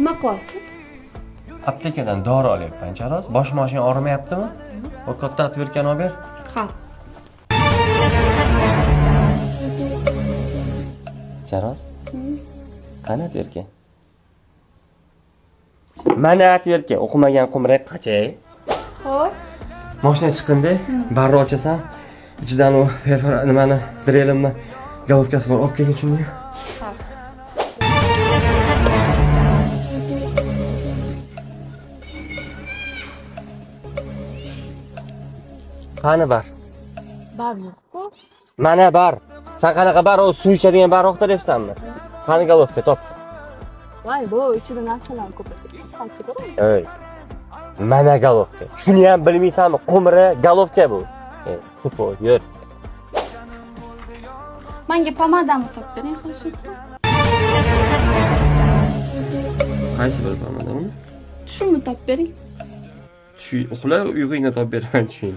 Nima qilyapsiz? Aptekadan dori olyapman, Charos. Bosh moshing og'rimayaptimi? O katta otvertkani olib ber. Ha. Charos? Qani otvertka? Mana otvertka, o'qimagan qumra qachay. Xo'p. Mashina chiqindi, barri ochasan. Ichidan u nimani, drelimni golovkasi bor, olib kelgin shuni. Ha. Qani bar? Bar yo'q-ku. Mana bar. Sen qanaqa bar, u suv ichadigan bar axtaryapsanmi? Qani golovka top. Voy, bu ichida narsalar ko'p. Qaysi biri? Ey. Mana golovka. Shuni ham bilmaysanmi? Qumri golovka bu. Ey, tupo, yur. Menga pomadamni topib bering, xo'sh. Qaysi bir pomada uni? Tushimni topib bering. Tushi, uxla, uyg'ingni topib beraman tushing.